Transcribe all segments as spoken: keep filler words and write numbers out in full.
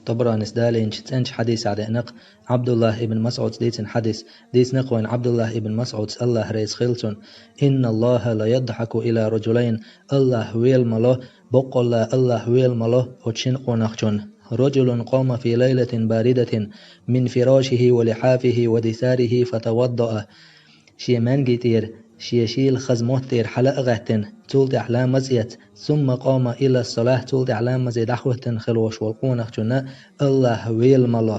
Табаранис далийначу цӀеначу хьадисехь деана-кх Ӏабдуллахь ибн МасӀудс дийцина хьадис, дийцина-кх вайна Ӏабдуллахь ибн МасӀудс, АллахӀ реза хила цунна: «Инна Аллаха ла ядхьаку ила раджулайн», АллахӀ вела ма ло, боккъалла АллахӀ вела ма ло оцу шина къонахчунна: «Раджулун къома фи лайлатин баридатин мин фирашихи ва лихьафихи ва дисарихи фатаваддаъа». Шен маьнги тӀера, шен шийла хаза мотт тӀера хьала а гӀаьттина, цул тӀаьхьа ламаз эцна, сумма къома ила салахь, цул тӀаьхьа ламазе дӀахӀоьттина хила волуш волу къонахчунна АллахӀ вела ма ло.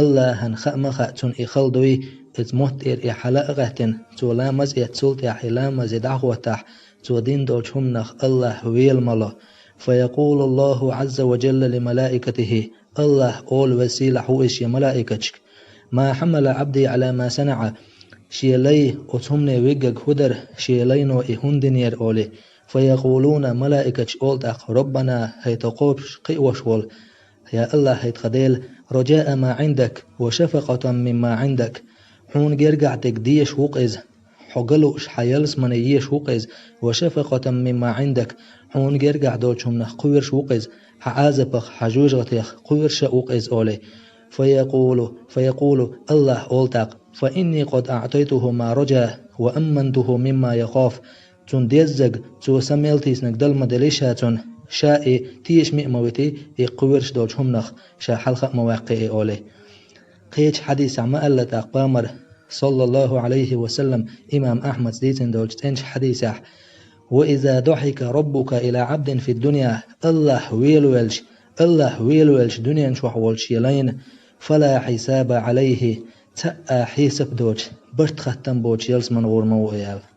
АллахӀан хаа ма хаьа цунна и хала дуй, оцу мотт тӀера и хьала а гӀаьттина, цо ламаз эцна, цул тӀаьхьа и ламазе дӀахӀоттахь, цо дина долчу хӀуманах АллахӀ вела ма ло. Фаякъулу Аллаху Ӏазза ва Джалла ли малаикатихи, АллахӀ олу, Веза-Сийлахь ву Иза, Шен малаикашка: «Ма хьамала Ӏабди Ӏала ма санаӀа», Шен лай оцу хӀумане виггаг хӀун дара, Шен лайно и хӀунда динера олий. Фаякъулуна, малаикаш олу тӀаккха: «Роббана», хӀай тхо кхобуш, кхиош волу, я АллахӀ, хӀай тхан Дела, «раджаа ма Ӏиндак ва шафакъатан мимма Ӏиндак», Хьуна гергахь дерг дезаш ву-кх иза, Хьо ган лууш, Хьан ялсамане езаш ву-кх иза, «ва шафакъатан мимма Ӏиндак», Хьуна гергахь долчу хӀуманах кхоьруш ву-кх иза, Хьан Ӏазапах, Хьан жоьжахатех кхоьруш а ву-кх иза олий. Фаякъулу, фаякъулу, АллахӀ олу тӀаккха: «Фа инни къад аӀтайтуху ма раджа ва аммантуху мимма яхаф». Цунна деззаг, цо са мел тийсинарг дала ма делли ша цунна, ша и тешаме а ма вити, и кхоьруш долчу хӀуманах ша хьалха а ма ваьккхи и олий. Кхечу хьадисехь ма аьлла тӀаккха Пайхамара, саллаллаху Ӏалайхи ва саллам, имам Ахьмадс дийцина долчу цӀеначу хьадисехь: «Ва иза дохьика роббука ила Ӏабдин фи дунья», АллахӀ велавелча, АллахӀ велавелча дуьнен чохь волчу Шен лайна, «фала хьисаба Ӏалайхи», цхьа а хьесап доцу, барт-хаттам боцу ялсамане гӀур ма ву и аьлла.